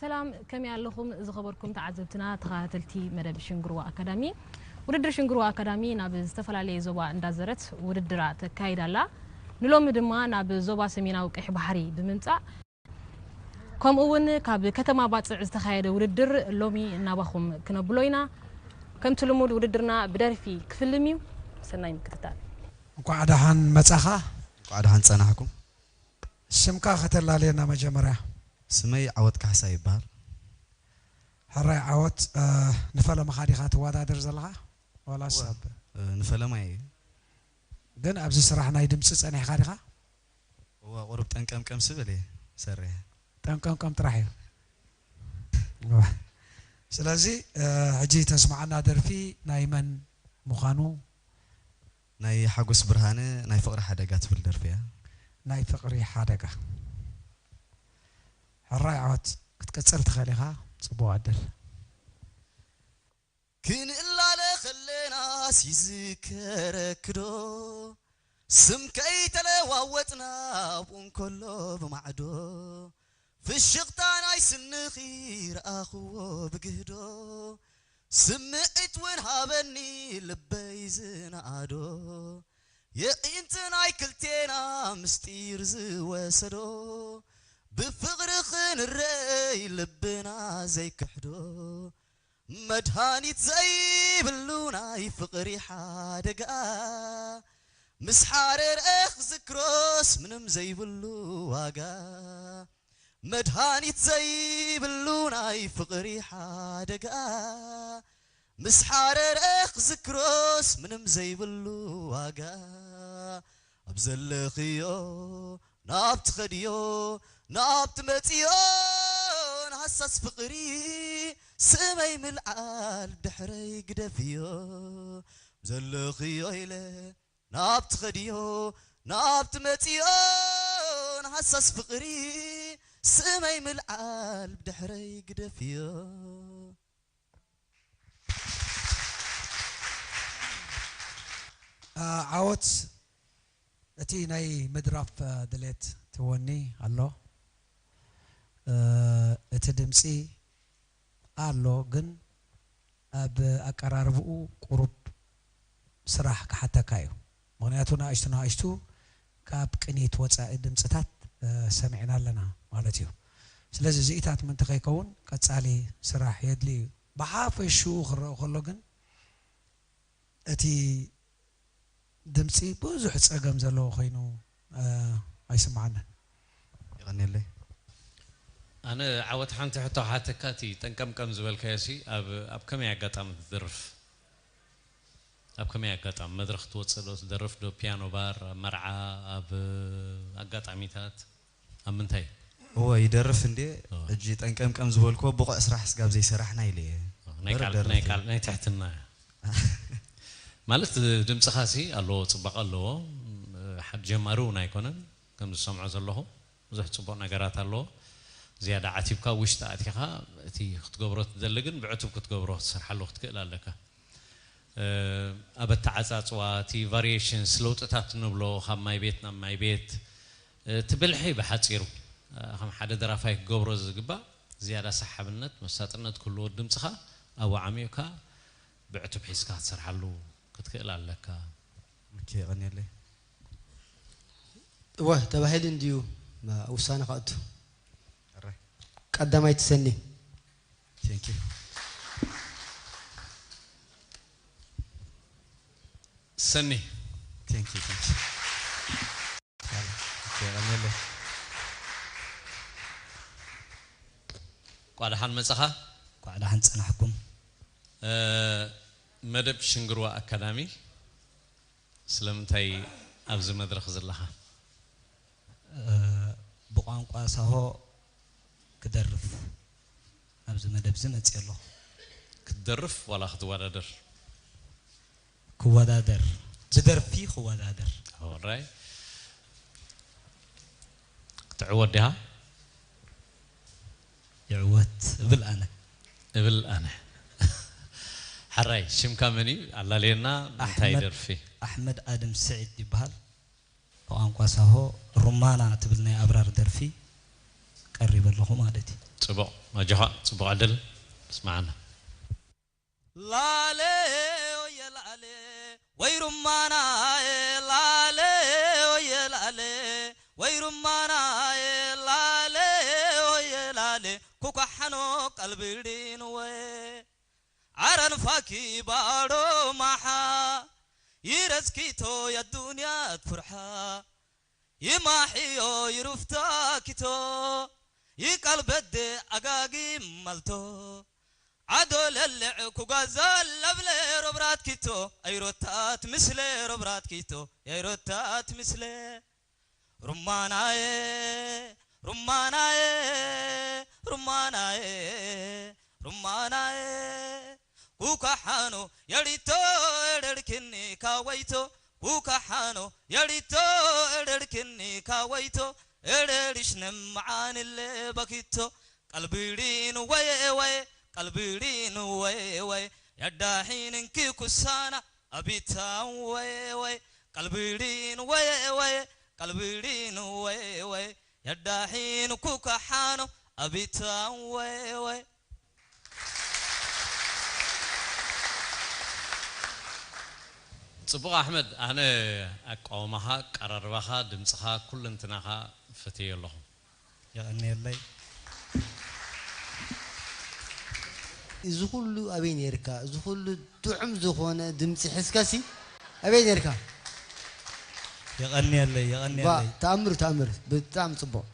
ሰላም፣ ከመይ ኣለኹም ዝኸበርኩም ተዓዘብትና፣ ተኸታተልቲ መደብ ሽንግርዋ ኣካዳሚ? ውድድር ሽንግርዋ ኣካዳሚ ናብ ዝተፈላለየ ዞባ እንዳዘረት ውድድራ ተካይድ ኣላ። ንሎሚ ድማ ናብ ዞባ ሰሜናዊ ቀይሕ ባሕሪ ብምምጻእ፣ ከምኡ እውን ካብ ከተማ ባጽዕ ዝተኻየደ ውድድር ሎሚ እናባኹም ክነብሎ ኢና። ከምቲ ልሙድ ውድድርና ብደርፊ ክፍልም እዩ። ሰናይ ምክትታል። እንኳዕ ደሓን መጻኻ። እንኳዕ ደሓን ጸናሕኩም። ስምካ ከተላልየና መጀመርያ። ስመይ ዓወት ካሕሳ ይበሃል። ሕራይ ዓወት፣ እ፣ ንፈለማኻ ዲኻ ትወዳደር ዘለኻ? ዋላስ እወ፣ ኣብ እ፣ ንፈለማ እየ። ግን ኣብዚ ስራሕ ናይ ድምፂ ጸኒሕካ ዲኻ? እወ፣ ቁሩብ ጠንቀምቀም ስብል እየ ሰርሐ። ጠንቀምቀም ጥራሕ እዩ። እወ። ስለዚ፣ እ፣ ሕጂ ተስማዓና ደርፊ ናይ መን ምዃኑ? ናይ ሓጎስ ብርሃነ ናይ ፍቕሪ ሓደጋ ትብል ደርፊ እያ። ናይ ፍቕሪ ሓደጋ። ሕራይ ዓወት፣ ክትቅጽል ትኽእል ኢኻ። ጽቡቕ ዕድል። ክንላለ ከለናስ ይዝከረክዶ፣ ስም ከይተለዋወጥና ኣብኡ እንከሎ ብማዕዶ፣ ፍሽኽታ ናይ ስንኺ ረኣኽዎ ብግህዶ፣ ስምዒት እውን ሃበኒ ልበይ ዝነኣዶ፣ የዒንቲ ናይ ክልቴና ምስጢር ዝወሰዶ፣ ብፍቕሪ ክንረይ ልብና ዘይክሕዶ፣ መድሃኒት ዘይብሉ ናይ ፍቕሪ ሓደጋ፣ ምስ ሓረረ ክዝክሮስ ምንም ዘይብሉ ዋጋ። መድሃኒት ዘይብሉ ናይ ፍቕሪ ሓደጋ፣ ምስ ሓረረ ክዝክሮስ ምንም ዘይብሉ ዋጋ። ኣብ ዘለኽዮ፣ ናብ ትኸድዮ፣ ናብ ትመጽዮ፣ ንሃሳስ ፍቕሪ ስመይ ምልዓል ድሕረይ ግደፍዮ። ዘለኽዮ ኢለ፣ ናብ ትኸድዮ፣ ናብ ትመጽዮ፣ ንሃሳስ ፍቕሪ ስመይ ምልዓል ብድሕረይ ግደፍዮ። እ፣ ዓወት፣ እቲ ናይ ምድራፍ፣ እ፣ ድሌት ትወኒ ኣሎ። እ፣ እቲ ድምጺ ኣሎ፣ ግን ኣብ ኣቀራርብኡ ቁሩብ ስራሕ ክሓተካ እዩ። ምኽንያቱ ንኣሽቱ ንኣሽቱ ካብ ቅኒት ወጻኢ ድምጽታት፣ እ፣ ሰሚዕና ኣለና ማለት እዩ። ስለዚ እዚኢታት ምእንቲ ከይከውን ቀጻሊ ስራሕ የድሊ እዩ። ብሓፈሽኡ ክረአ ከሎ ግን እቲ ድምጺ ብዙሕ ጸገም ዘለዎ ኮይኑ፣ እ፣ ኣይስምዓንን። የቐንየለይ። ኣነ ዓወት ሓንቲ ሕቶ ክሓተካ፣ እቲ ጠንቀምቀም ዝበልካዮ ሲ ኣብ፣ ኣብ ከመይ ኣጋጣሚ ትደርፍ? ኣብ ከመይ ኣጋጣሚ መድረኽ ትወጽእ ዶ፣ ትደርፍ ዶ፣ ፒያኖ ባር፣ ኣብ መርዓ፣ ኣብ ኣጋጣሚታት፣ ኣብ ምንታይ? እወ፣ ይደርፍ እንዴ። እወ። ሕጂ ጠንቀምቀም ዝበልክዎ ብቑዕ ስራሕ ስጋብ ዘይሰራሕና ኢለ እየ። እወ፣ ናይ እምበር ቃል፣ ደርፍ ናይ እየ። ቃል፣ ናይ ትሕትና እያ። ማለት ድምጽኻ ሲ ኣለዎ፣ ጽባቐ ኣለዎ። ሓድ ጀማሪ እውን ኣይኮነን፣ ከም ዝሰምዖ ዘለኹ ብዙሕ ጽቡቕ ነገራት ኣለዎ። ዝያዳ ዓቲብካ ውሽጢ ኣእቲኻ እቲ ክትገብሮ ትደሊ ግን ብዕቱብ ክትገብሮ ክትሰርሓሉ ክትክእል ኣለካ። እ፣ ኣብ ኣተዓጻጽዋ፣ እቲ ቫሪዬሽንስ፣ ለውጥታት ንብሎ፣ ካብ ማይ ቤት ናብ ማይ ቤት፣ እ፣ እቲ ብልሒ ብሓጺሩ፣ እ፣ ከም ሓደ ደራፋይ ክገብሮ ዝግባእ ዝያዳ ሰሓብነት፣ መሳጥነት ክህልዎ ድምጽኻ ኣብኡ ዓሚቕካ ብዕቱብ ሒዝካ ክትሰርሓሉ ክትክእል ኣለካ። ኦኬ፣ የቐንየለይ። እወ፣ ተባሂሉ እንድዩ፣ ማ-፣ ውሳነ ከእቱ። ሕራይ። ቀዳማይቲ ሰኒ። Thank you። ሰኒ። Thank you, thank you። ኦኬ፣ የቐንየለይ። እንቋዕ ደሓን መጻኻ። እንቋዕ ደሓን ጸናሕኩም። እ፣ መደብ ሽንግርዋ ኣካዳሚ፣ ስለምንታይ ኣብዚ መድረኽ ዘለኻ? እ፣ ብቋንቋ ሳሆ ክደርፍ ኣብዚ መደብ እዚ መፅእ ኣለኹ። ክትደርፍ ዋላ ክትወዳደር? ክወዳደር። ብደርፊ ክወዳደር። ኦራይ። ክትዕወት ዲኻ? ይዕወት እብል ኣነ። እብል ኣነ። ሓራይ፣ ሽምካ መን እዩ? ኣላለየና፣ እንታይ ኣሕመድ፣ ደርፊ? ኣሕመድ ኣድም ስዒድ ይበሃል። ብቋንቋ ሳሆ ሩማና ትብል ናይ ኣብራር ደርፊ። ቀሪበ ኣለኹ ማለት እዩ። ጽቡቕ ኣጆኻ፣ ጽቡቕ ዕድል። ስማዓና። ላሌ ወየ ላሌ ወይ ሩማናዬ፣ ላሌ ወየ ላሌ ወይ ሩማናዬ፣ ላሌ ወየ ላሌ ኩካሓኖ ቀልቢዲን ወይ ዓረን ፋኪ ባዶ ማሓ ይረዝኪቶ የዱንያ ትፍርሓ ይማሕዮ ይሩፍታኪቶ ይቃልበደ ኣጋጊ ማልቶ ዓዶ ለልዕ ኩጋዛ ለብለ ሮብራትኪቶ ኣይሮታት ምስለ ሮብራትኪቶ ያይሮታት ምስለ ሩማናዬ ሩማናዬ ሩማናዬ ሩማናዬ ኩካሓኖ የዲቶ ኤደድክኒ ካወይቶ ኩካሓኖ የዲቶ ኤደድክኒ ካወይቶ ኤደድሽ ነምዓንለ በኪቶ ቀልቢዲን ወየ ወየ ቀልቢዲን ወየ ወየ ያዳሒንንኪ ኩሳና ኣቢታን ወየ ወየ ቀልቢዲን ወየ ወየ ቀልቢዲን ወየ ወየ ያዳሒን ኩካሓኖ ኣቢታን ወየ ወየ ጽቡቕ ኣሕመድ፣ ኣነ ኣቃውማኻ፣ ኣቀራርባኻ፣ ድምጽኻ፣ ኩለንትናኻ ፈትየ ኣለኹ። የቐንየለይ። እዚ ኩሉ ኣበይ ነርካ? እዚ ኩሉ ጥዑም ዝኾነ ድምፂ ሕዝካሲ ኣበይ ነርካ? የቐንየለይ፣ የቐንየለይ። ተኣምር፣ ተኣምር፣ ብጣዕሚ ፅቡቕ።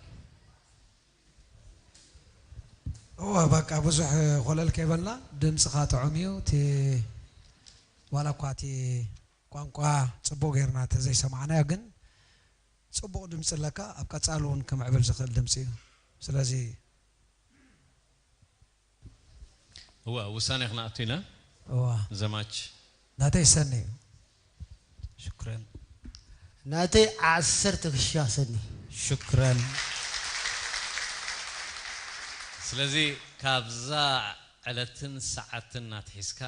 እወ በቃ ብዙሕ ኮለል ከይበልና ድምፅኻ ጥዑም እዩ እቲ ዋላ እኳ እቲ ቋንቋ ፅቡቅ ጌርና ተዘይሰማዕናዮ ግን ፅቡቅ ድምፂ ኣለካ ኣብ ቀፃሊ እውን ክምዕብል ዝኽእል ድምፂ እዩ ስለዚ እወ ውሳኔ ክንኣቱ ኢና እዋ ዘማች ናተይ ሰኒ እዩ ሽክረን ናተይ ዓሰርተ ክሻ ሰኒ ሽክረን ስለዚ ካብዛ ዕለትን ሰዓትን ናትሒዝካ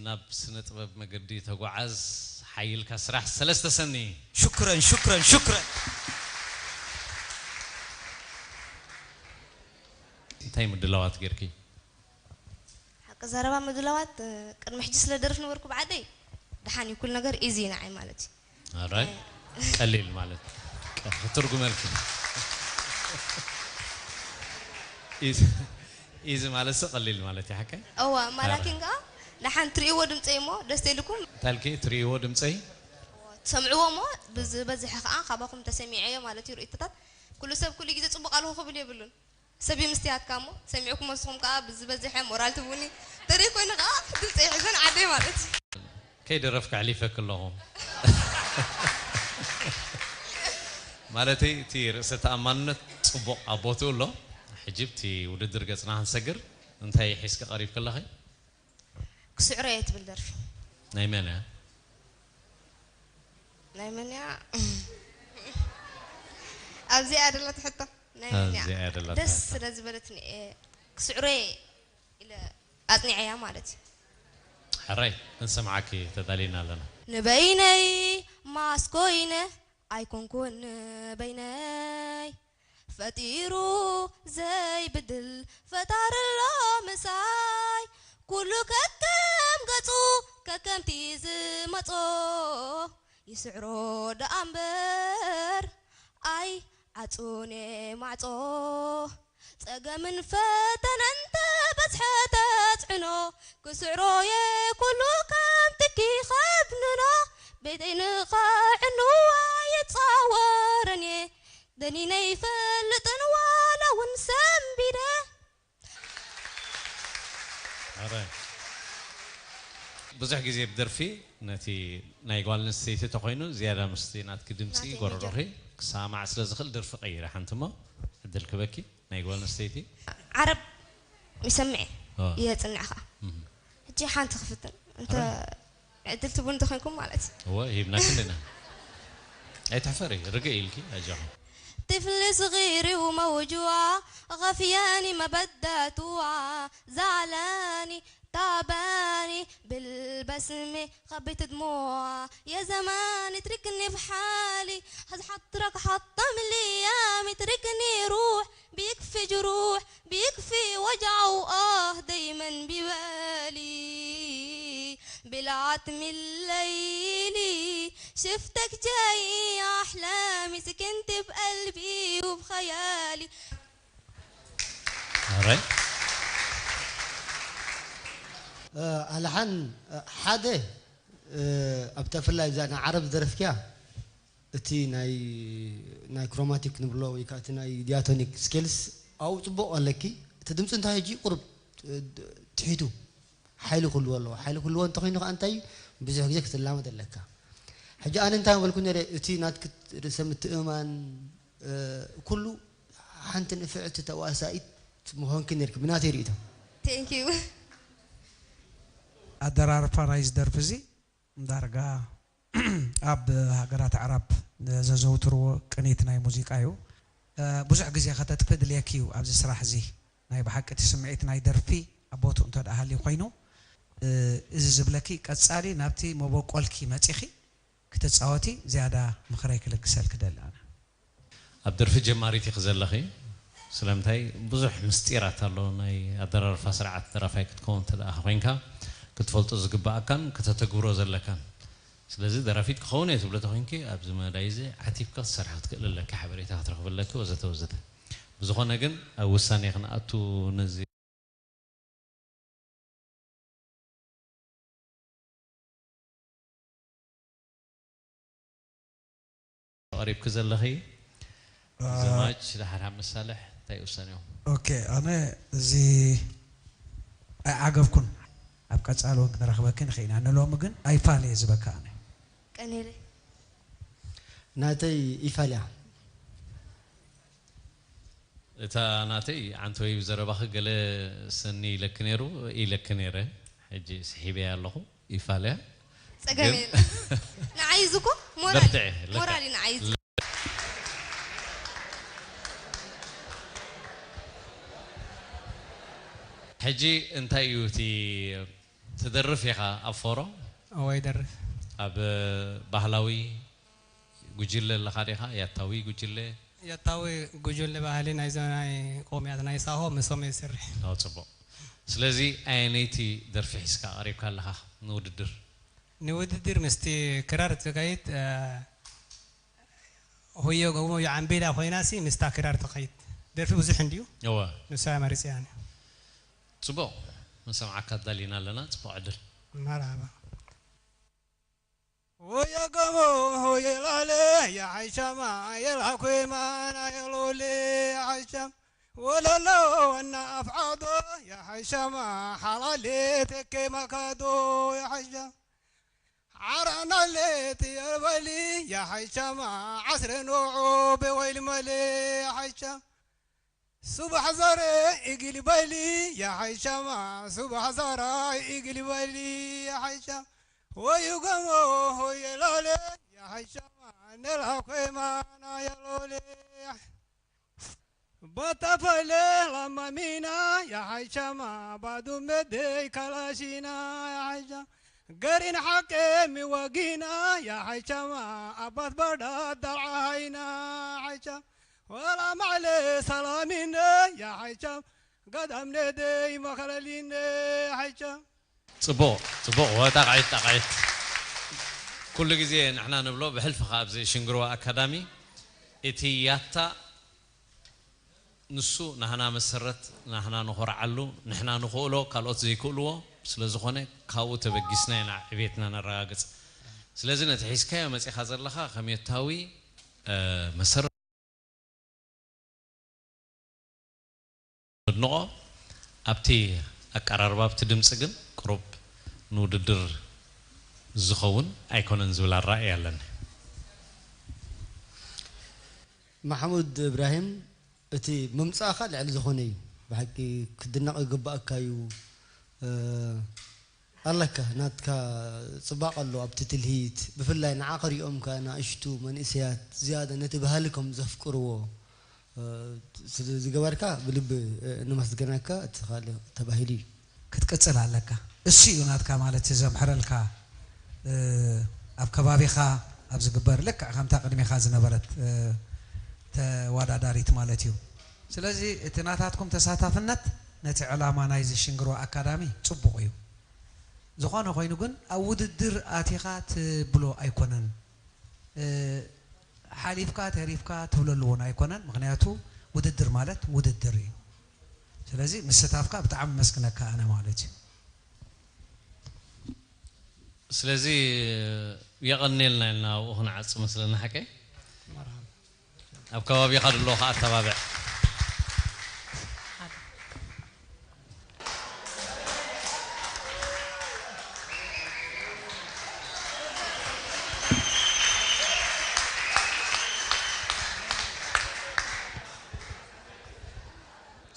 ናብ ስነ ጥበብ መገዲ ተጓዓዝ ሓይልካ ስራሕ ሰለስተ ሰኒ ሽክረን ሽክረን ሽክረን እንታይ ምድላዋት ጌርኪ ሓቂ ዘረባ ምድላዋት ቅድሚ ሕጂ ስለ ደርፍ ነበርኩ ብዓደይ ደሓን እዩ ኩሉ ነገር ኢዚ ንዓይ ማለት እዩ ኣራይ ቀሊል ማለት ክትርጉመልኪ ኢዚ ማለት ቀሊል ማለት እዩ ሓቀ እዋ ማላኪን ከዓ ደሓን ትርእይዎ ድምፀይ እሞ ደስ ተልኩም ታልኪ ትርእይዎ ድምፀይ ትሰምዕዎ እሞ ብዝበዝሐ ከዓ ካባኹም ተሰሚዐዮ ማለት እዩ ርእይቶታት ኩሉ ሰብ ኩሉ ግዜ ፅቡቅ ኣለኹ ክብል የብሉን ሰብ እዩ ምስትያትካ እሞ ሰሚዕኩም ንስኹም ከዓ ብዝበዝሐ ሞራል ትቡኒ ተደይ ኮይኑ ከዓ ድምፀይ ሕዘን ዓደይ ማለት እዩ ከይደረፍኩ ኣሕሊፈኪ ኣለኹ ማለተይ እቲ ርእሰ ተኣማንነት ፅቡቕ ኣብ ቦትኡ ኣሎ ሕጂ ብቲ ውድድር ገፅና ክንሰግር እንታይ ሒዝኪ ቀሪብኪ ኣለኺ ክስዕሮ እየ ትብል ደርፊ ናይ መን እያ ናይ መን እያ ኣብዚኣ ደላ ትሕቶ ናይ መን እያ ኣብዚኣ ደላ ደስ ትሕቶ። ስለ ዝበለትኒ እየ ክስዕሮ እየ ኢለ ኣጽኒዐያ ማለት እዩ ሕራይ ክንሰምዓኪ ተዳሊና ኣለና ንበይነይ ማስኮይነ ኣይኮንኩን በይነይ ፈጢሩ ዘይብድል ፈጣሪ ኣሎ ምሳይ ኩሉ ከከም ገጹ ከከምቲ ዝመጾ ይስዕሮ ደኣ እምበር ኣይ ዓጹኔ ማዕጾ ጸገምን ፈተነን ተበዝሐ ተጽዕኖ ክስዕሮየ ኩሉ ከም ትኪ ኸብንኖ ቤተይ ንኸዕንዋ ይጻወረን እየ ደኒነ ይፈልጥን ዋላ እውን ሰንቢደ ብዙሕ ግዜ ብደርፊ ነቲ ናይ ጓል ኣንስተይቲ ተኮይኑ ዝያዳ ምስቲ ናትኪ ድምፂ ጎረሮኺ ክሰማማዕ ስለ ዝኽእል ደርፊ ቀይረ ሓንቲ እሞ ዕድል ክበኪ ናይ ጓል ኣንስተይቲ ዓረብ ይሰምዕ የፅንዕ ከዓ ሕጂ ሓንቲ ክፍትን እንተ ዕድል ትቡን ተኮይንኩም ማለት እዩ እወ ሂብናኪ ኣለና ኣይትሕፈሪ ርግእ ኢልኪ ኣጆኺ طفل صغير وموجوع غفيان مبداتوع زعلان تعبان بالبلد بسمة خبت دموع يا زمان اتركني بحالي. حطرك حطم لي ايام اتركني روح بيكفي جروح بيكفي وجع وآه دايما ببالي. بالعتم الليلي شفتك جاي أحلامي سكنت بقلبي وبخيالي. Alright. ኣልሓን ሓደ ኣብታ ፍላይ እዛ ናይ ዓረብ ዝደረፍክያ እቲ ናይ ናይ ክሮማቲክ ንብሎ ወይ ከዓ እቲ ናይ ዲያቶኒክ ስኬልስ ኣብኡ ፅቡቕ ኣለኪ። እቲ ድምፂ እንታይ ሕጂ ቁሩብ ትሒቱ ሓይሊ ክህልዎ ኣለዎ። ሓይሊ ክህልዎ እንተኮይኑ ከዓ እንታይ ብዙሕ ግዜ ክትላመድ ኣለካ። ሕጂ ኣነ እንታይ በልኩ ነረ እቲ ናትክ ርእሰ ምትእማን ኩሉ ሓንቲ ንፍዕቲ ተዋሳኢት ምኾንኪ ነርኪ ብናተይ ርእይቶ። Thank you. ኣደራርፋ ናይዚ ደርፊ እዚ ዳርጋ ኣብ ሃገራት ኣዕራብ ዘዘውትርዎ ቅኒት ናይ ሙዚቃ እዩ። ብዙሕ ግዜ ከተጥፊ ድልየኪ እዩ ኣብዚ ስራሕ እዚ። ናይ ብሓቂ እቲ ስምዒት ናይ ደርፊ ኣብ ቦትኡ እንተ ደኣ ሃልዩ ኮይኑ እዚ ዝብለኪ ቀጻሊ ናብቲ መበቆልኪ መጺኺ ክትጻወቲ ዝያዳ ምኽረይ ክልግሰልኪ ደሊ ኣነ። ኣብ ደርፊ ጀማሪት ኢኺ ዘለኺ። ስለምንታይ ብዙሕ ምስጢራት ኣሎ ናይ ኣደራርፋ ስርዓት ደራፋይ ክትከውን እንተ ደኣ ኮይንካ ክትፈልጦ ዝግብኣካን ከተተግብሮ ዘለካን። ስለዚ ደራፊት ክኸውን እየ ትብሎ ተኮይንኪ ኣብዚ መዳይ እዚ ዓቲብካ ክትሰርሒ ክትክእል ኣለኪ፣ ሓበሬታ ክትረኽቢ ኣለኪ ወዘተ ወዘተ። ብዝኾነ ግን ኣብ ውሳኔ ክንኣቱ ነዚ ኣቕሪብኪ ዘለኺ ዘማች ደሓር ሓመድ ሳልሕ እንታይ ውሳኔኦም? ኦኬ ኣነ እዚ ኣይዓገብኩን ኣብ ቀጻሊ እውን ክንረኽበኪ ንኽኢና ንሎሚ ግን ኣይፋል እየ ዝበካ ኣነ ቀኒለ ናተይ ይፋልያ እታ ናተይ ዓንተወይ ብዘረባኺ ገለ ሰኒ ኢለኪ ነይሩ ኢለኪ ነይረ ሕጂ ስሒበያ ኣለኹ ይፋልያ ጸገም ግን- የለ ንዓይ እዚ እኮ ሞራል በርትዒ፣ ለካ። ሞራል እዩ ንዓይ እዚ ሕጂ እንታይ እዩ እቲ ትደርፍ ኢኻ ኣብ ፎሮ እወ ይደርፍ ኣብ ባህላዊ ጉጅለ ኣለኻ ዲኻ ያታዊ ጉጅለ ያታዊ ጉጅለ ባህሊ ናይዞ ናይ ቆምያት ናይ ሳሆ ምሶም ይስርሕ ኦ ጽቡቕ ስለዚ ኣየነይቲ ደርፊ ሒዝካ ቀሪብካ ኣለኻ ንውድድር ንውድድር ምስቲ ክራር ትኸይድ ሆዮ ገሞ ዓምቤላ ኮይናሲ ምስታ ክራር ትኸይድ ደርፊ ብዙሕ እንድዩ እወ ንሳ መሪፅያ ጽቡቕ ንሰምዓካ ኣዳሊና ኣለና ጽቡቕ ዕድል መርሃባ ወየገሞ ሆየላለ የሓይሻማ የላኮይማና የሎሌ የሓይሻም ወለሎ ወና ኣፍዓዶ የሓይሻማ ሓላሌ ተኬ ማካዶ የሓይሻም ዓራናሌ ትየበሊ የሓይሻማ ዓስረ ኖዖ በወይል መሌ የሓይሻም ሱባሕ ዛረ ኢግል በሊ የሓይሻማ ሱባሕ ዛራ ኢግል በሊ የሓይሻ ወዩ ገሞ ሆየላለ የሓይሻማ ነላኮይማና የሎሌ በተፈለ ላማሚና የሓይሻማ ባዱመደይ ካላሺና የሓይሻ ገሪን ሓቄ ሚወጊና የሓይሻማ ኣባት ባዳ ዳልዓሃይና ሓይሻ ወላ ማዕለ ሰላሚነ የሓይሻ ገዳምነደይ መኸለሊነ ሓይሻ ጽቡቕ ጽቡቕ ወጣቕዒት ጣቕዒት ኩሉ ግዜ ንሕና ንብሎ ብሕልፊ ከ ኣብዚ ሽንግርዋ ኣካዳሚ እቲ ያታ ንሱ ናህና መሰረት ናህና ንኾርዓሉ ንሕና ንኽእሎ ካልኦት ዘይክእልዎ ስለ ዝኾነ ካብኡ ተበጊስና ኢና ዕቤትና ነረጋግጽ ስለዚ ነቲ ሒዝካዮ መጺኻ ዘለኻ ከም የታዊ መሰረት ነድንቖ ኣብቲ ኣቀራርባ ኣብቲ ድምፂ ግን ቅሩብ ንውድድር ዝኸውን ኣይኮነን ዝብል ኣራእያ ኣለኒ። ማሕሙድ እብራሂም እቲ ምምፃእኻ ልዕሊ ዝኾነ እዩ ብሓቂ ክድነቕ ይግባእካ እዩ ኣለካ ናትካ ፅባቕ ኣሎ ኣብቲ ትልሂት ብፍላይ ንዓኻ ሪኦም ከ ንኣሽቱ መንእሰያት ዝያዳ ነቲ ባህሊ ከም ዘፍቅርዎ ስለ ዝገበርካ ብልቢ ነመስግነካ እቲ ካልእ ተባሂሉ እዩ ክትቅጽል ኣለካ። እሱ እዩ ናትካ ማለት ዘምሕረልካ፣ እ፣ ኣብ ከባቢኻ ኣብ ዝግበር ልክዕ ከምታ ቅድሜኻ ዝነበረት፣ እ፣ ተወዳዳሪት ማለት እዩ። ስለዚ እቲ ናታትኩም ተሳታፍነት ነቲ ዕላማ ናይዚ ሽንግሮ ኣካዳሚ ጽቡቕ እዩ። ዝኾነ ኮይኑ ግን ኣብ ውድድር ኣቲኻ ትብሎ ኣይኮነን። እ፣ ሓሊፍካ ተሪፍካ ትብለሉ እውን ኣይኮነን። ምኽንያቱ ውድድር ማለት ውድድር እዩ። ስለዚ ምስታፍካ ብጣዕሚ መስግነካ ኣነ ማለት እዩ። ስለዚ የቐኔልና ኢልና ኣብኡ ክንዓጽ መስለና ሓቀይ። ኣብ ከባቢኻ ድሎ ኸዓ ኣተባብዕ።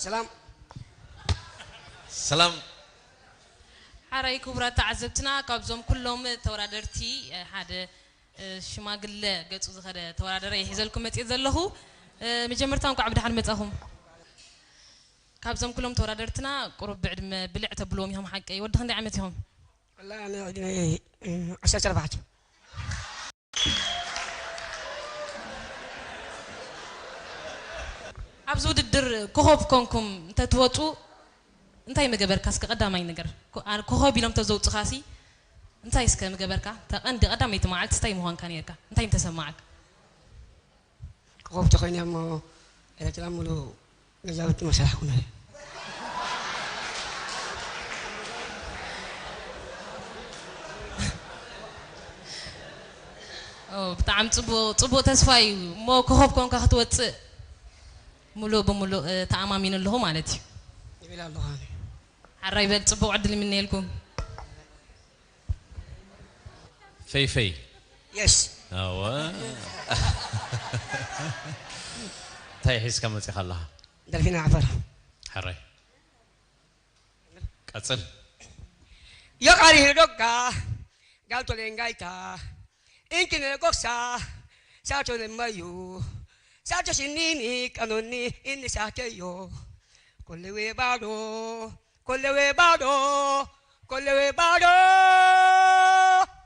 ሰላም። ሰላም። ሓራይ ክቡራት ተዓዘብትና፣ ካብዞም ኩሎም ተወዳደርቲ ሓደ ሽማግለ ገጹ ዝኸደ ተወዳደረ ይሒዘልኩም መጽኤት ዘለኹ። መጀመርታ እንኳዕ ብድሓን መጻኹም። ካብዞም ኩሎም ተወዳደርትና ቁሩብ ብዕድመ ብልዕ ተብልዎም ኢኹም ሓቀይ። ወዲ ክንደይ ዓመት ኢኹም? ወላ ኣነ ዕድመይ ዓሰርተ ኣርባዕተ። ኣብዚ ውድድር ኮኾብ ኮንኩም እንተትወጹ እንታይ ምገበርካ? እስከ ቀዳማይ ነገር ኮ- ኣነ ኮኾብ ኢሎም ተዘውጽኻሲ እንታይ እስከ ምገበርካ? እታ ቀንዲ ቀዳመይቲ መዓልቲ እንታይ ምዃንካ ነርካ? እንታይ ምተሰማዓካ? ኮኾብ ተኾይነ እሞ ኤርትራ ሙሉ ገዛውቲ መሰራሕኩ ነረ። ኦ፣ ብጣዕሚ ጽቡቕ ጽቡቕ ተስፋ እዩ እሞ ኮኾብ ኮንካ ክትወጽእ ሙሉእ ብሙሉእ እ፣ ተኣማሚኑ ኣለኹ ማለት እዩ። ይብል ኣለኹ ኣነ። ሓራይ በል ጽቡቕ ዕድል ይምነየልኩም። ፈይፈይ የስ ኣወ እንታይ ሒዝካ መጺኻ ኣለኻ? ደልፊና ዓፈር ሓራይ ቀጽል። Yo kari hiroka, galto lengaita, inkine goksa, sato ne mayu, sato sinini kanoni ini sakeyo, kolewe bado, kolewe bado, kolewe bado,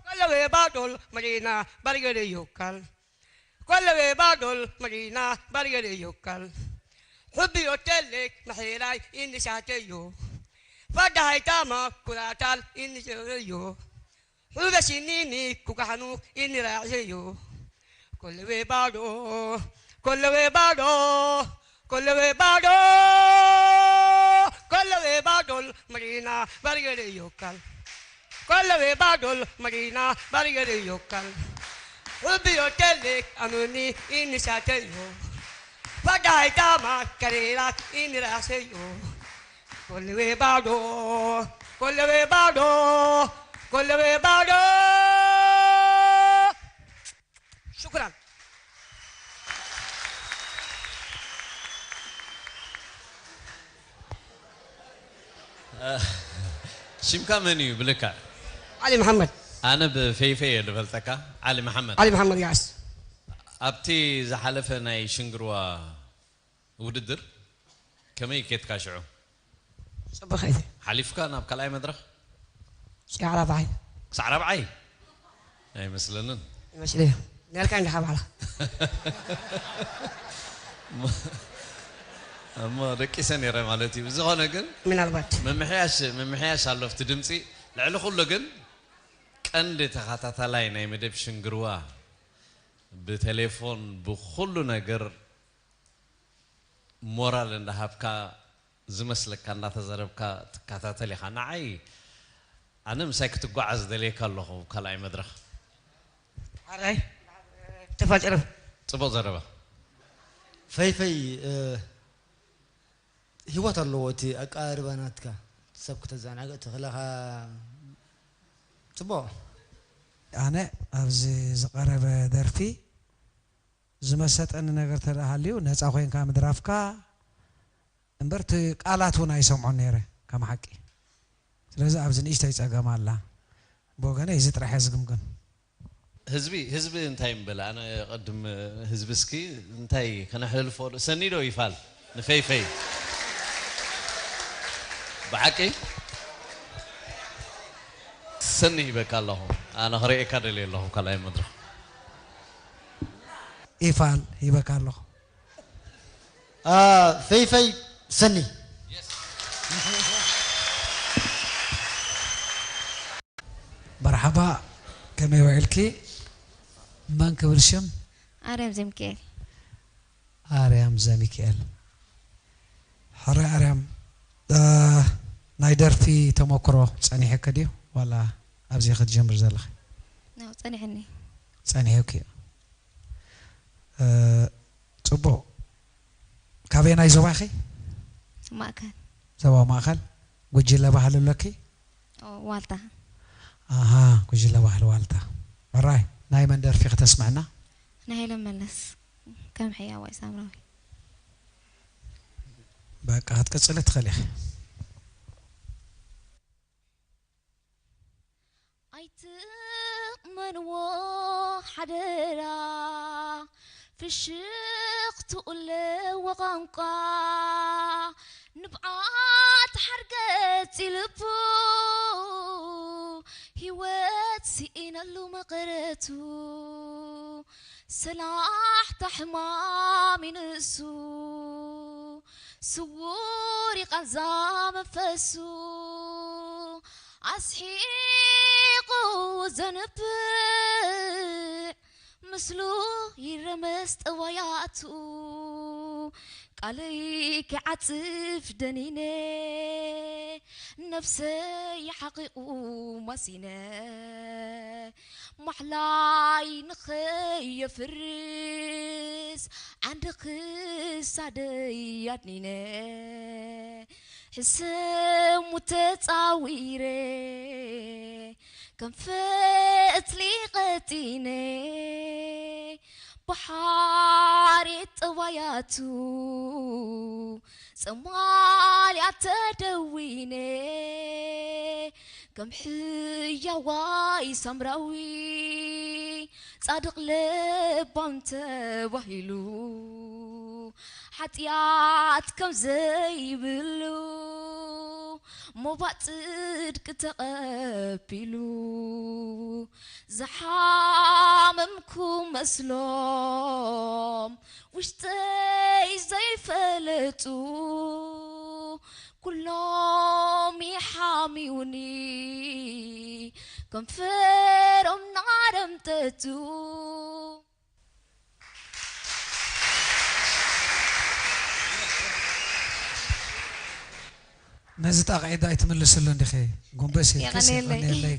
kolewe bado, marina, bargere yokal. Kolle we badol marina bargere yokal. Hubbi otelek mahirai inni sateyo. Fada haitama kuratal inni sereyo. Hubbe sinini kukahanu inni raseyo. Kolle we bado. Kolle we bado. Kolle we bado. Kolle we badol marina bargere yokal. Kolle we badol marina bargere yokal. Ubi otele anuni ini sateyo. Fada itama karela ini raseyo. Kolle we bado. Kolle we bado. Kolle we bado. Shukran. ሽምካ መን እዩ ብልክዕ? ዓሊ መሓመድ። ኣነ ብፌይፌ እየ ዝፈልጠካ። ዓሊ መሓመድ። ዓሊ መሓመድ ያስ። ኣብቲ ዝሓለፈ ናይ ሽንግርዋ ውድድር ከመይ ኬድካ ሽዑ? ጽቡቕ ከይደ። ሓሊፍካ ናብ ካልኣይ መድረኽ? እስካዕ ራብዓይ። ክሳዕ ራብዓይ? ኣይመስለንን። ይመስለዮ። ነርካ እንዲኻ ባዕላ። እሞ ደቂሰ ነይረ ማለት እዩ። ብዝኾነ ግን ምናልባት ምምሕያሽ ምምሕያሽ ኣሎ ኣብቲ ድምፂ። ልዕሊ ኩሉ ግን ቀንዲ ተኸታታላይ ናይ መደብ ሽንግርዋ ብቴሌፎን ብኩሉ ነገር ሞራል እንዳሃብካ ዝመስለካ እንዳተዘረብካ ትከታተል ኢኻ። ንዓይ ኣነ ምሳይ ክትጓዓዝ ደልየካ ኣለኹ ካልኣይ መድረኽ። ሓራይ ተፋጭረፍ ጽቡቕ ዘረባ። ፈይፈይ እ፣ ህይወት ኣለዎ እቲ ኣቀራርባ ናትካ ሰብ ክተዘናግእ ትኽእለኻ ጽቡቕ ኣነ ኣብዚ ዝቐረበ ደርፊ ዝመሰጠኒ ነገር ተደኣ ሃልዩ ነፃ ኮይንካ ምድራፍካ እምበር እቲ ቃላት እውን ኣይሰምዖን ነይረ ከም ሓቂ። ስለዚ ኣብዚ ንእሽተይ ፀገም ኣላ ብወገነይ እዚ ጥራሕ እየ ዝግምግም። ህዝቢ ህዝቢ እንታይ ምበለ ኣነ ቅድም ህዝቢ እስኪ እንታይ ከነሕልልፎ ሰኒዶ ይፋል ንፈይፈይ ብሓቂ ሰኒ ሂበካ ኣለኹ። ኣነ ክርእየካ ደልየ ኣለኹ ካልኣይ መድረኽ። ኢፋል ሂበካ ኣለኹ። አ፣ ፈይፈይ ሰኒ። መርሓባ፣ ከመይ ውዒልኪ? መን ክብል ሽም? ኣርያም ዘሚካኤል። ኣርያም ዘሚካኤል። ሕራይ ኣርያም፣ እ፣ ናይ ደርፊ ተመክሮ ጸኒሕኪ ድዩ ዋላ ኣብዚ ክትጀምር ዘለኺ? ናው ጸኒሕኒ። ጸኒሕኪ እዩ። እ፣ ጽቡቕ። ካበየናይ ዞባ ኢኺ? ማእከል። ዞባ ማእከል። ጉጅለ ባህሊ ኣለኪ? ኦ፣ ዋልታ። ኣሃ፣ ጉጅለ ባህሊ ዋልታ። ሕራይ፣ ናይ መን ደርፊ ከተስምዕና? ናይ ሄለን መለስ። ከም ሕያዋይ ሳምራዊ። በቃ፣ ክትቅጽሊ ትኽእሊ ኢኺ። ኣይትእመንዎ ሓደራ፣ ፍሽኽትኡ ኣለዎ ቋንቋ፣ ንብዓት ሓርገጽ ይልቡ፣ ህይወት ስኢነሉ መቐረቱ፣ ሰላሕታ ሕማም ይንእሱ፣ ስዉር ይቓንዛ መንፈሱ፣ ኣስሒቑ ዘንብዕ፣ ምስሉ ይረመስ ጠዋያቱ፣ ቃለይ ክዓጽፍ ደኒነ፣ ነፍሰይ ሓቒቑ ማሲነ፣ ማሕላይ ንኸየፍርስ፣ ዓንዲ ክሳደይ ኣድኒነ፣ ሕሰሙ ተጻዊረ፣ ከም ፈትሊ ቀጢነ፣ ብሓሬት ጠዋያቱ፣ ጸማልያ ተደዊነ፣ ከም ሕያዋይ ሳምራዊ፣ ጻድቕ ለባም ተባሂሉ፣ ሓጢኣት ከም ዘይብሉ፣ ሞባእ ጽድቂ ተቐቢሉ፣ ዝሓመምኩ መስሎም፣ ውሽጠይ ዘይፈለጡ፣ ኩሎም ይሓምዩኒ፣ ከንፈሮም ናረምጠጡ። ነዚ ጣቕዒት ኣይትምልስሉ እንዲኺ? ጎንበስ ኢልክስ የቐንየለይ። የቐንየለይ።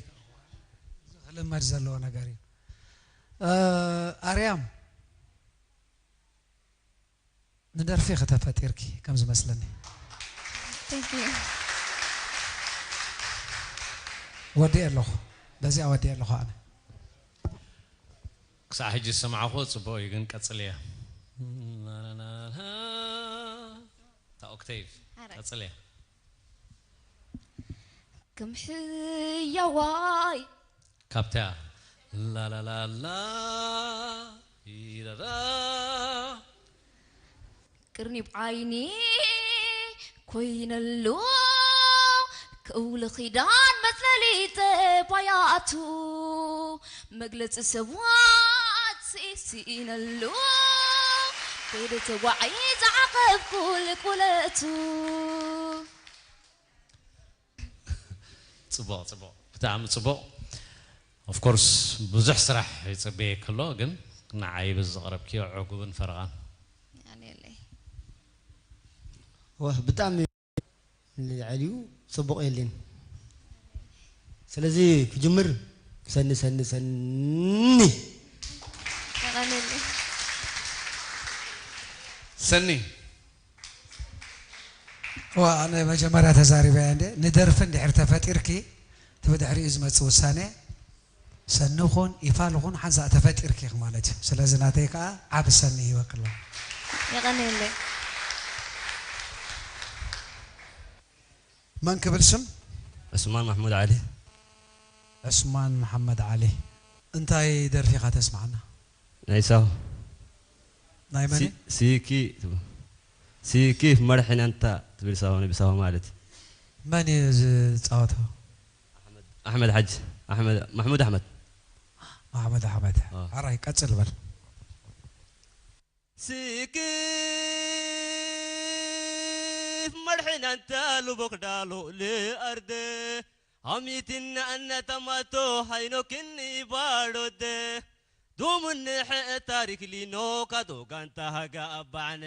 እዚ ክልመድ ዘለዎ ነገር እዩ። እ፣ ኣርያም፣ ንደርፊ ኢኺ ተፈጢርኪ ከም ዝመስለኒ። Thank you። ወዲኤ ኣለኹ። በዚኣ ወዲኤ ኣለኹ ኣነ። ክሳዕ ሕጂ ዝሰማዕኹ ጽቡቕ እዩ፣ ግን ቀጽልያ። እታ ኦክቴቭ፣ ሓራይ። ቀጽልያ። ከም ሕያዋይ። ካብታ ላላላላ፣ ኢራራ። ቅርኒብ ዓይኒ ኮይነሉ፣ ክእውሊ ኺዳን መጽለሊ ጠባያቱ፣ መግለጺ ሰባት ስኢነሉ፣ ከይደ ተጓዒ ዝዓቐብ ቁልቁለቱ። ጽቡቕ፣ ጽቡቕ፣ ብጣዕሚ ጽቡቕ። Of course ብዙሕ ስራሕ ይጽበየኪ ኣሎ፣ ግን ንዓይ በዚ ዘቕረብክዮ ዕጉብን ፈረቓን። የቐንየለይ። ወህ፣ ብጣዕሚ ንልዕሊኡ ጽቡቕ የለን። ስለዚ ክጅምር፣ ሰኒ፣ ሰኒ፣ ሰኒ። የቐንየለይ። ሰኒ። እዋ፣ ኣነ መጀመርያ ተዛሪበያ እንዴ፣ ንደርፊ እንድሕር ተፈጢርኪ፣ እቲ ብድሕሪኡ ዝመጽእ ውሳኔ፣ ሰኒ ኹን፣ ኢፋል ኹን፣ ሓንሳእ ተፈጢርኪ ኢኺ ማለት እዩ። ስለዚ ናተይ ከኣ ዓቢ ሰኒ ይበክሎ። የቐንየለይ። መን ክብል ስም? ዑስማን ማሕሙድ ዓሊ። ዑስማን መሓመድ ዓሊ። እንታይ ደርፊ ኢኻ ተስምዓና? ናይ ሳሆ። ናይ መን? ሲ-፣ ሲኪ ትብል። ሲኪ መርሒን ኣንታ ትብል ሳሆ፣ ናይ ብሳሆ ማለት። መን እዩ ዝጻወቶ? ኣሕመድ ሓጂ። ኣሕመድ፣ ማሕሙድ ኣሕመድ። ኣሕመድ ኣሕመድ። አ። ሕራይ ቀጽል በል። ስክፍ መድሕን ኣንታ ልቦክ ዳሎ ልኣርደ ሃሚትና ኣናተማቶ ሃይኖክኒ ባዶደ ዱሙንሐ ታሪክ ሊኖ ካዶ ጋንታ ሃጋ ኣባዕነ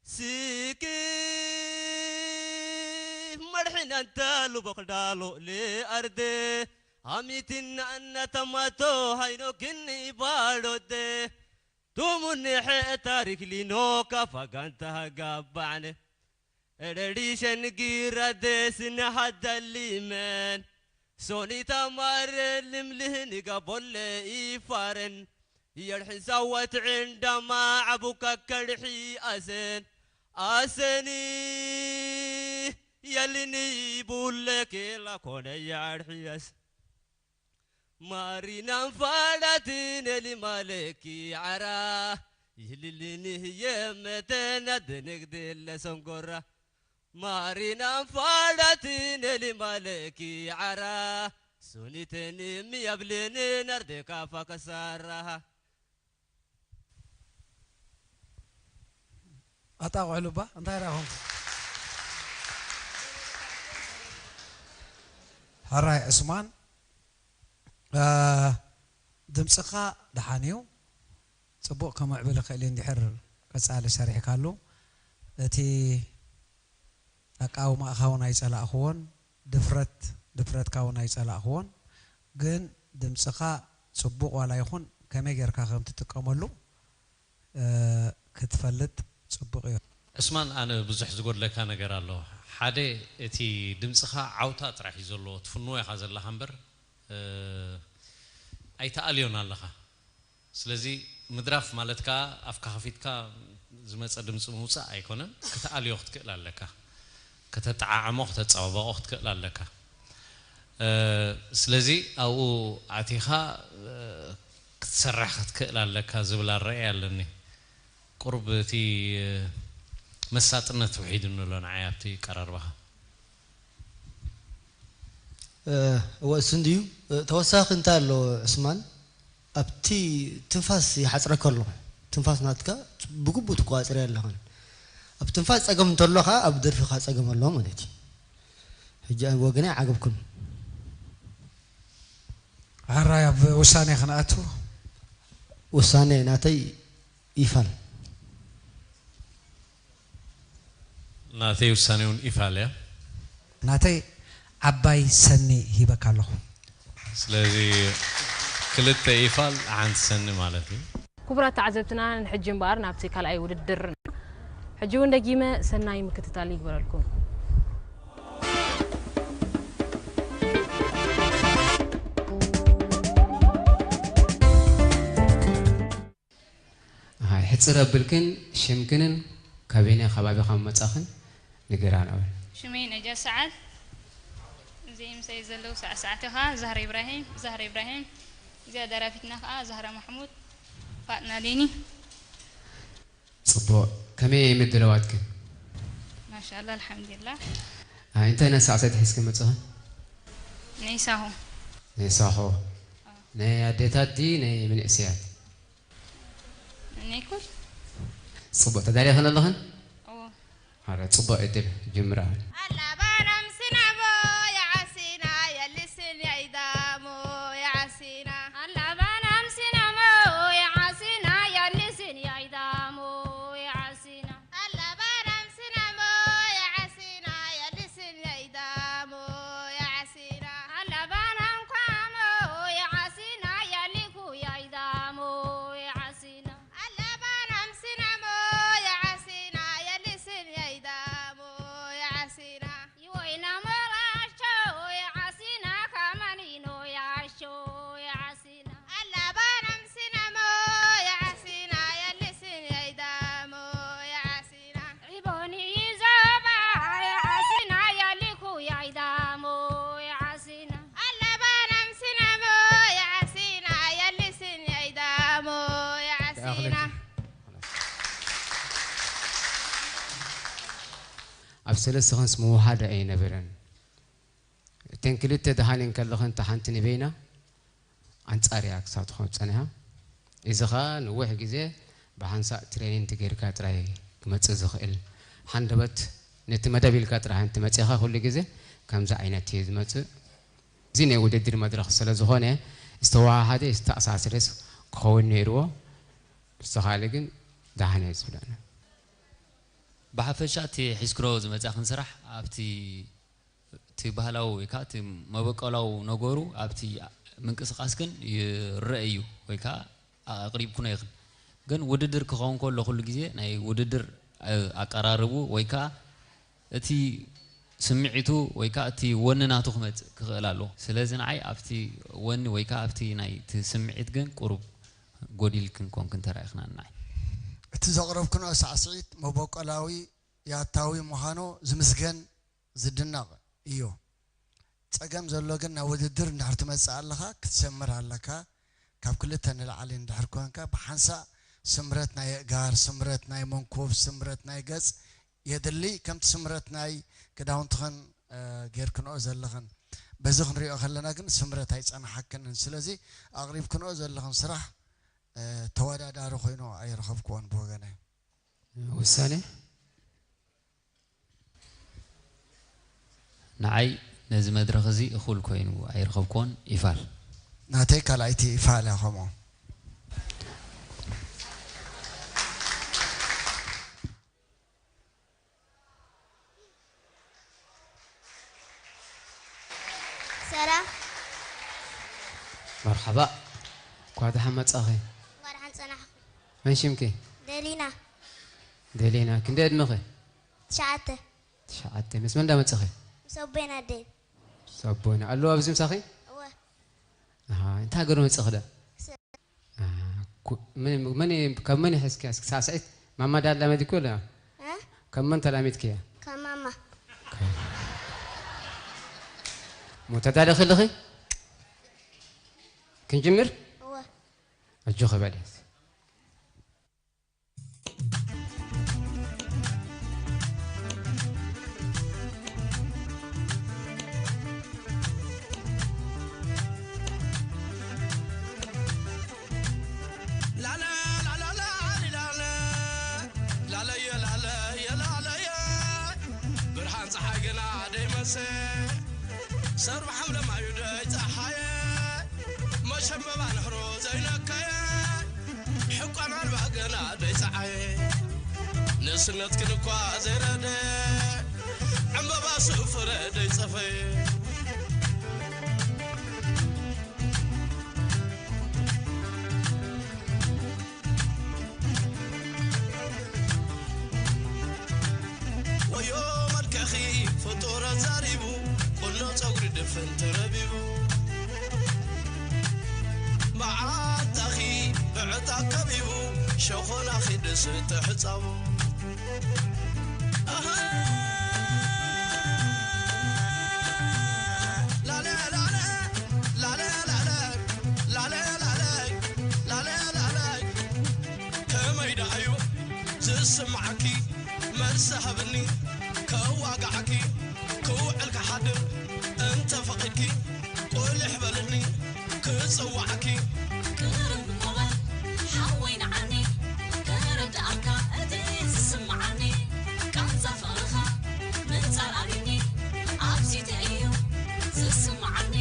ስክፍ መድሕን ኣንታ ልቦክ ዳሎ ልኣርደ ሃሚትና ኣናተማቶ ሃይኖክኒ ባዶደ ቱሙኒ ሕእ ታሪክ ሊኖ ካፋ ጋንታ ጋባዕነ እደዲ ሸንጊራ ደስነ ሃዳሊመን ሶኒታ ማረ ልምልህን ጋቦለ ኢፋረን የድሕን ሳወት ዕንዳማ ዓቡካ ከድሒ ኣሰን ኣሰኒ የልኒ ቡለ ኬላ ኮነ ያድሕያስ ማሪናን ፋዳትን ኤሊማለኪ ዓራ ይልልኒ ህየ መተና ድንግድለ ሰንጎራ ማሪናን ፋዳትን ኤሊማለኪ ዓራ ሱኒተኒ ምያብልን ናርደካ ፋከሳራሃ ኣጣቕዕሉ እባ እንታይ ረኹም? ሕራይ ዑስማን፣ እ፣ ድምፅኻ ደሓን እዩ። ፅቡቕ ከምዕብል ይኽእል እዩ እንድሕር ቀፃሊ ሰሪሕካሉ። እቲ ኣቃውማእኻ እውን ኣይፀላእኽዎን፣ ድፍረት ድፍረትካ እውን ኣይፀላእኽዎን። ግን ድምፅኻ ፅቡቕ ዋላ ይኹን ከመይ ጌርካ ከም ትጥቀመሉ እ፣ ክትፈልጥ ፅቡቕ እዩ። ዑስማን፣ ኣነ ብዙሕ ዝጎድለካ ነገር ኣሎ። ሓደ፣ እቲ ድምፅኻ ዓውታ ጥራሕ እዩ ዘለዎ፣ ትፍንዎ ኢኻ ዘለኻ እምበር፣ እ፣ ኣይተኣልዮን ኣለኻ። ስለዚ ምድራፍ ማለት ከኣ ኣፍካ ከፊትካ ዝመፀ ድምፂ ምውፃእ ኣይኮነን፣ ክትኣልዮ ክትክእል ኣለካ። ከተጠዓዕሞ፣ ከተፀባበቖ ክትክእል ኣለካ። እ፣ ስለዚ ኣብኡ ኣቲኻ፣ እ፣ ክትሰርሕ ክትክእል ኣለካ ዝብል ኣረኣእያ ኣለኒ። ቁሩብ እቲ መሳጥነት ውሒዱኒ ኣሎ ንዓይ ኣብቲ ቀራርባኻ። እወ እሱ እንድዩ። ተወሳኺ እንታይ ኣሎ ዑስማን፣ ኣብቲ ትንፋስ ይሓፅረካ ኣሎ። ትንፋስ ናትካ ብግቡእ ትቆፃፀር ኣለኻን። ኣብ ትንፋስ ፀገም እንተሎ ከዓ ኣብ ደርፊ ከዓ ፀገም ኣሎ ማለት እዩ። ሕጂ ኣብ ወገነይ ዓገብኩን። ሕራይ ኣብ ውሳኔ ክንኣቱ። ውሳኔ ናተይ ይፋል። ናተይ ውሳኔ እውን ኢፋል እያ። ናተይ ዓባይ ሰኒ ሂበካ ኣለኹ። ስለዚ ክልተ ኢፋል ሓንቲ ሰኒ ማለት እዩ። ክቡራት ተዓዘብትና ንሕጂ እምበኣር ናብቲ ካልኣይ ውድድር ሕጂ እውን ደጊመ ሰናይ ምክትታል ይግበረልኩም። ኣይ ሕጽር ኣብልክን ሽምክንን ካበየናይ ከባቢ ከም መጻኽን ንገራና በል። ሽመይ ነጃ ሰዓት፣ እዚኦም ምሳይ ዘለዉ ሰዓት ሰዓት ኢኻ፣ ዛህራ ኢብራሂም፣ ዛህራ ኢብራሂም፣ እዚኣ ደራፊትና ከኣ ዛህራ ማሕሙድ፣ ፋጥና ሌኒ። ጽቡቕ፣ ከመይ ምድላዋትክን? ማሻኣላ ኣልሓምዱሊላ። ኣይ እንታይ ናይ ሳዕሳዒት ሒዝክን መጻኽን? ናይ ሳሆ። ናይ ሳሆ። ናይ ኣዴታት ድዩ ናይ መንእሰያት? ናይ ኩል ጽቡቕ ተዳሊኽን ኣለኽን? እዎ ኣረ ጽቡቕ ዕድል ጅምራ። ኣብ ሰለስተኸንስ ምውሃድ ኣይነበረን። እተን ክልተ ደሃን ከለኽን እታ ሓንቲ ንበይና ኣንጻር እያ ክሳብ ትኾን ጸኒሓ። እዚ ኸኣ ነዊሕ ግዜ ብሓንሳእ ትሬኒንግ ጌርካ ጥራይ ክመጽእ ዝኽእል። ሃንደበት ነቲ መደብ ኢልካ ጥራይ እንተ መጺኻ ኩሉ ግዜ ከምዚ ዓይነት እዩ ዝመጽእ። እዚ ናይ ውድድር መድረኽ ስለ ዝኾነ ዝተወሃሃደ ዝተኣሳሰረስ ክኸውን ነይርዎ። ብዝተኻለ ግን ደሓን እየ ዝብለና። ብሓፈሻ እቲ ሒዝክሮ ዝመጻኽን ስራሕ ኣብቲ እቲ ባህላዊ ወይ ከዓ እቲ መበቆላዊ ነገሩ ኣብቲ ምንቅስቃስክን ይረአ እዩ ወይ ከዓ ኣቕሪብክኖ ኢኽን። ግን ውድድር ክኸውን ከሎ ኩሉ ግዜ ናይ ውድድር ኣቀራርቡ ወይ ከዓ እቲ ስምዒቱ ወይ ከዓ እቲ ወኒ ናቱ ክመፅእ ክኽእል ኣለዎ። ስለዚ ንዓይ ኣብቲ ወኒ ወይ ከዓ ኣብቲ ናይ እቲ ስምዒት ግን ቁሩብ ጎዲልክን ኮንክን ተራኢኽና ንዓይ። እቲ ዘቕረብክኖ ሳዕስዒት መበቆላዊ ያታዊ ምዃኑ ዝምስገን ዝድነቕ እዩ። ጸገም ዘሎ ግን ናብ ውድድር እንድሕር ትመጽእ ኣለኻ ክትሰምር ኣለካ። ካብ ክልተ ንላዕሊ እንድሕር ኮንካ ብሓንሳእ ስምረት ናይ ኣእጋር፣ ስምረት ናይ መንኩብ፣ ስምረት ናይ ገጽ የድሊ። ከምቲ ስምረት ናይ ክዳውንትኽን ጌርክንኦ ዘለኽን በዚ ክንሪኦ ከለና ግን ስምረት ኣይጸናሓክንን። ስለዚ ኣቕሪብክንኦ ዘለኽን ስራሕ ተወዳዳሪ ኮይኑ ኣይረኸብክዎን ብወገነይ። ውሳኔ ንዓይ ነዚ መድረኽ እዚ እኹል ኮይኑ ኣይረኸብክዎን። ይፋል። ናተይ ካልኣይቲ ይፋል እያ ከምኡ። ሰላም። መርሓባ። እንኳዕ ደሓን መጻኺ። እንኳዕ ደሓን ጸናሕኩም። መን ሽምኪ? ደሊና። ደሊና። ክንደይ ዕድመኺ? ትሽዓተ። ትሽዓተ። ምስ መን እንዳመጻኺ? ምስ ኣቦይን ኣደይን። ምስ ኣቦይን። ኣለዉ ኣብዚ ምሳኺ? እወ። ኣሃ፣ እንታይ ሃገር መጻኺ ዳ? ካብ መን ሒዝኪ እስኪ ሳዕስዒት ማማ ዳ ኣላመዲኪ ወላ ካብ መን ተላሚድኪያ? ካብ ማማ። እሞ ተዳለኺ ኣለኺ? ክንጅምር? እወ። ኣጆኺ በሊ። ብርሃን ፀሓይ ገና ደይመሰ ሰርብ ሓምለማዩ ደይ ፀሓየ መሸንበባ ነህሮ ዘይነከየ ሕቋን ኣልባ ገና ደይ ፀዓየ ንእስነትክን እኳ ዘይረደ ዕምበባ ስእፍረ ደይ ፀፈየ ወዮ መልክዕኺ ፍጡር ኣዛሪቡ ቁኖ ፀጉሪ ድፍን ተረቢቡ መዓንጣኺ ብዕጣ ከቢቡ ሸኾናኺ ድስቲ ሕፃቡ ዝስምዓኪ መልሲ ሃብኒ ከዋግዓኪ ክውዕል ክሓድር እንተ ፈቒድኪ ቁልሕ በልኒ ክጽውዓኪ ክርብቆበል ሓወይ ንዓኒ ክርድኣካ እቲ ዝስምዓኒ ቃንዛ ፍቕርኻ ምንጻር ኣብዩኒ ኣብዚተ እዩ ዝስምዓኒ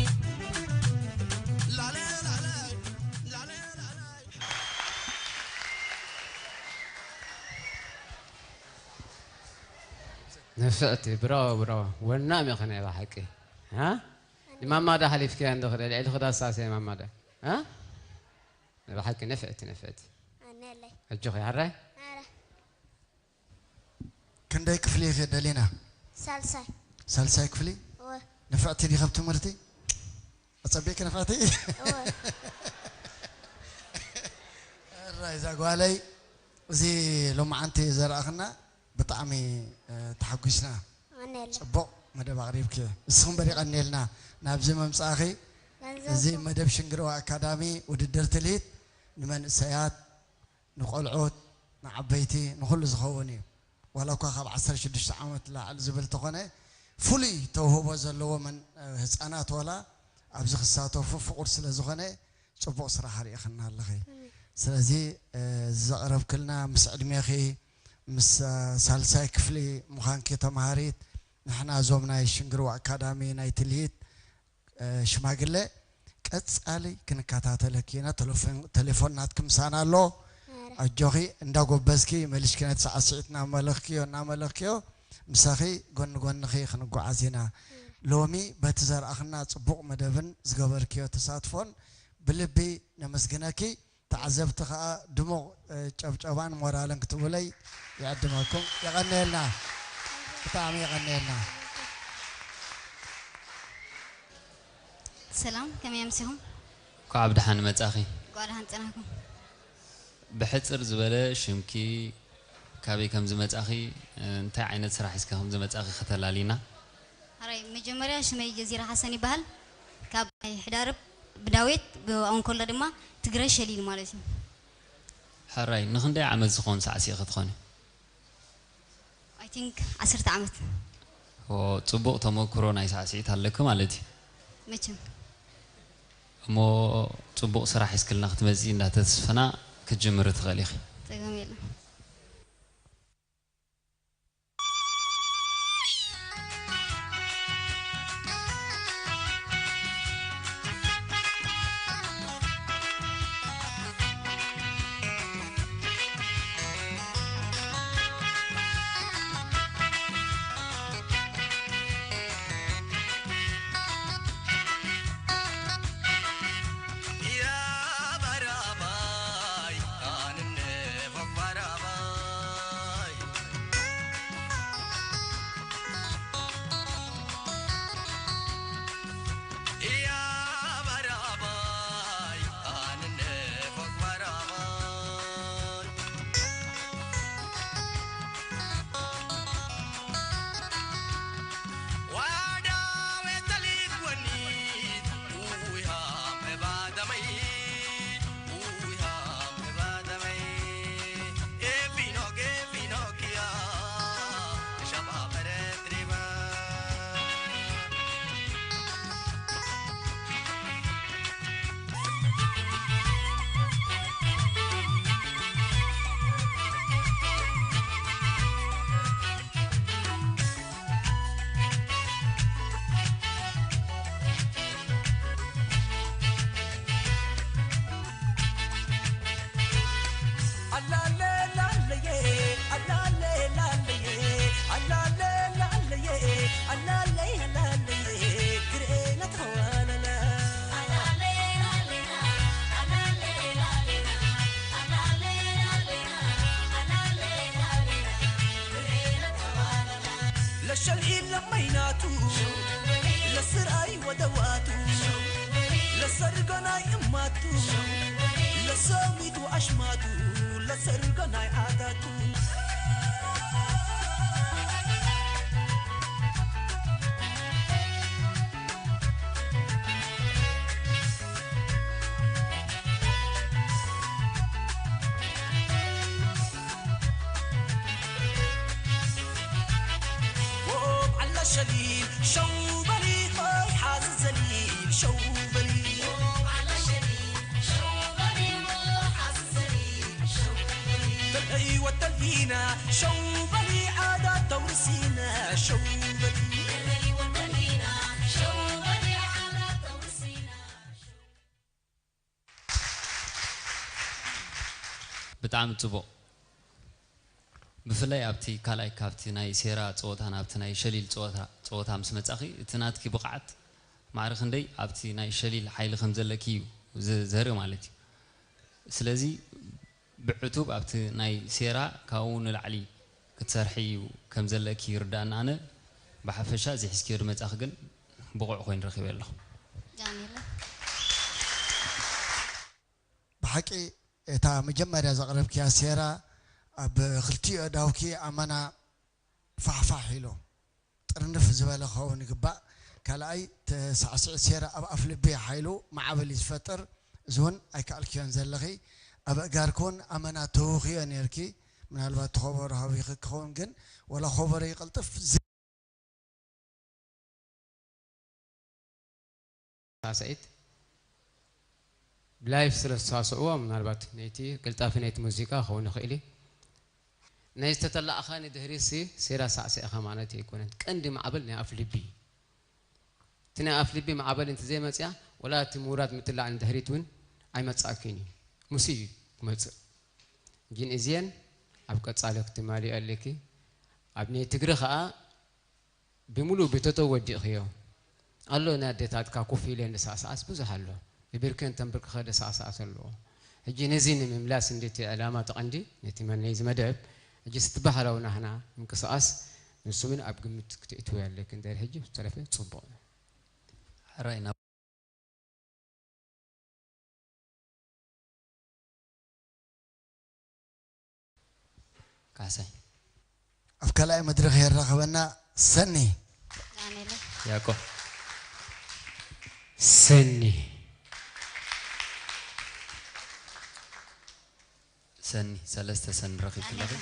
ላለ ላለ ላለ ላለ ንፍዕቲ ብራዎ ብራዎ ወናም ኢኺ ናይ ብሓቂ እ ንማማዳ ሓሊፍክያ እንዶ ክደ ልዕሊ ክዳ ሳሰ ማማዳ እ ናይ ብሓቂ ንፍዕቲ ንፍዕቲ ኣነለይ ኣጆኺ ሓራይ ኣረ ክንደይ ክፍሊ ኢኺ ደሊና? ሳልሳይ ሳልሳይ ክፍሊ? እወ ንፍዕቲ ዲኺ ኣብ ትምህርቲ? ኣጸቢቕኪ ንፍዕቲ? እወ ራይ እዛ ጓለይ እዚ ሎማዓንቲ ዘርኣኽና ብጣዕሚ ተሓጒስና። ኣነ የለ ጽቡቕ መደብ ኣቕሪብኪ። ንስኺ እምበር የቐንየልና ናብዚ ምምጻእኺ። እዚ መደብ ሽንግርዋ ኣካዳሚ ውድድር ትልሂት ንመንእሰያት፣ ንቖልዑት፣ ንዓበይቲ፣ ንኹሉ ዝኸውን እዩ። ዋላ እኳ ካብ ዓሰርተ ሽዱሽተ ዓመት ላዕሊ ዝብል ተኾነ ፍሉይ ተውህቦ ዘለዎ መን-፣ ህፃናት ዋላ ኣብዚ ክሳተፉ ፍቑድ ስለ ዝኾነ ጽቡቕ ስራሕ ኣርእኽና ኣለኺ። ስለዚ፣ እ፣ ዘቕረብክልና ምስ ዕድሜኺ፣ ምስ፣ እ፣ ሳልሳይ ክፍሊ ምዃንኪ ተምሃሪት፣ ንሕና እዞም ናይ ሽንግርዋ ኣካዳሚ ናይ ትልሂት፣ እ፣ ሽማግለ ቀጻሊ ክንከታተለኪ ኢና። ቴሌፎን፣ ቴሌፎን ናትኪ ምሳና ኣሎ። ኣጆኺ፣ እንዳጎበዝኪ መሊሽኪ ነቲ ሳዕስዒት እናመለኽክዮ፣ እናመለኽክዮ ምሳኺ ጎኒ ጎንኺ ክንጓዓዝ ኢና። ሎሚ በቲ ዘርኣኽና ጽቡቕ መደብን ዝገበርክዮ ተሳትፎን ብልቢ ነመስግነኪ። ተዓዘብቲ ከኣ ድሙቕ፣ እ፣ ጨብጨባን ሞራልን ክትብለይ ይዕድመኩም። የቐንየልና። ብጣዕሚ የቐንየልና። ሰላም፣ ከመይ ኣምሲኹም? እንኳዕ ብደሓን መጻኺ። እንኳዕ ደሓን ጸናሕኩም። ብሕጽር ዝበለ ሽምኪ፣ ካበይ ከም ዝመጻኺ፣ እንታይ ዓይነት ስራሕ ሒዝኪ ከም ዝመጻኺ ከተላሊና። ሕራይ፣ መጀመርያ ሽመይ ጀዚራ ሓሰን ይበሃል። ካብ ናይ ሕዳርብ ብዳዌት፣ ብኣንኮላ ድማ ትግረ ሸሊል ማለት እዩ። ሕራይ፣ ንኽንደይ ዓመት ዝኾን ሳዕሲዒ ክትኾኒ? I think ዓሰርተ ዓመት። ኦ፣ ጽቡቕ ተመክሮ ናይ ሳዕስዒት ኣለኪ ማለት እዩ። መቸም። እሞ ጽቡቕ ስራሕ ሒዝክልና ክትመጺ እንዳተስፈና ክትጅምሪ ትኽእሊ ኢኺ። ጸገም የለን። ለሸልኢል ለመይናቱ ለስርኣይ ወደዋቱ ለሰርገናይ እማቱ ለሰሚቱ ኣሽማቱ ለሰርገናይ ዓዳቱ። ሸሊል ሸው በሊ ኸይ ሓዚ ዘሊል ሸው በሊ ተልእይ ወተልኢና ሸው በሊ ዓዳ ተውርሲና ሸው በሊ ብጣዕሚ ጽቡቕ። ብፍላይ ኣብቲ ካልኣይ ካብቲ ናይ ሴራ ጸወታ ናብቲ ናይ ሸሊል ጸወታ፣ ጸወታ ምስ መጻኺ፣ እቲ ናትኪ ብቕዓት ማዕረ ክንደይ ኣብቲ ናይ ሸሊል ሓይሊ ከም ዘለኪ እዩ ዝ-፣ ዘርኢ ማለት እዩ። ስለዚ ብዕቱብ ኣብቲ ናይ ሴራ ካብኡ ንላዕሊ ክትሰርሒ እዩ ከም ዘለኪ ይርዳእኒ። ኣነ ብሓፈሻ እዚ ሒዝክዮ ዝመጻኺ ግን ብቑዕ ኮይኑ ረኺበ ኣለኹ። ጃሚለ። ብሓቂ እታ መጀመርያ ዘቕረብክያ ሴራ ኣብ ክልቲኡ ኣእዳውኪ ኣመና ፋሕፋሕ ኢሉ ጥርንፍ ዝበለ ክኸውን ይግባእ። ካልኣይ፣ ተሳዕስዒት ሴራ ኣብ ኣፍ ልቢ ሓይሉ ማዕበል እዩ ዝፈጥር። እዚ እውን ኣይከኣልክዮን ዘለኺ። ኣብ ኣእጋርኪ እውን ኣመና ተውኽዮ ነይርኪ። ምናልባት እቲ ኮቦሮ ሃቢኺ ክኸውን፣ ግን ወላ ኮቦሮ ይቕልጥፍ ሳስዒት ብላይፍ ስለ ዝሳስዕዎ፣ ምናልባት ነይቲ ቅልጣፊ ናይቲ ሙዚቃ ክኸውን ይኽእል እዩ። ናይ ዝተተላእኻ ንድህሪሲ ሴራ ሳዕሲዕኻ ማለት ኣይኮነን። ቀንዲ ማዕበል ናይ ኣፍ ልቢ እዩ። እቲ ናይ ኣፍ ልቢ ማዕበል እንተዘይመፅያ፣ ወላ እቲ ምውራድ ምትላዕ ንድሕሪት እውን ኣይመፃእክን እዩ። ምስ እዩ ክመፅእ። ግን እዚአን ኣብ ቀፃሊ ክትማልኦ ኣለኪ። ኣብ ናይ ትግሪ ከዓ ብምሉእ ቤተቶ ወዲእኽዮ። ኣሎ ናይ ኣዴታትካ ኮፍ ኢለን ዝሰዕስዓስ ብዙሕ ኣሎ። ብብርከን ተንብርክኸ ዝሰዕስዓስ ኣለዎ። ሕጂ ነዚ ንምምላስ እንዲ እቲ ዕላማ እቲ ቀንዲ ነቲ መነይ እዚ መደብ፣ ሕጂ እቲ ባህላዊ ናህና ምንቅስቓስ ንሱ እውን ኣብ ግምት ክትእትዎ ኣለኪ። እንድሕር ሕጂ ብዝተረፈ ፅቡቕ እዩ። ሕራይ ናብ ካሕሳይ። ኣብ ካልኣይ መድረኽ የራኸበና ሰኒ። ዳንኤል። ያዕቆብ። ሰኒ። ሰኒ፣ ሰለስተ ሰኒ ረኺብኪ ኣለኺ።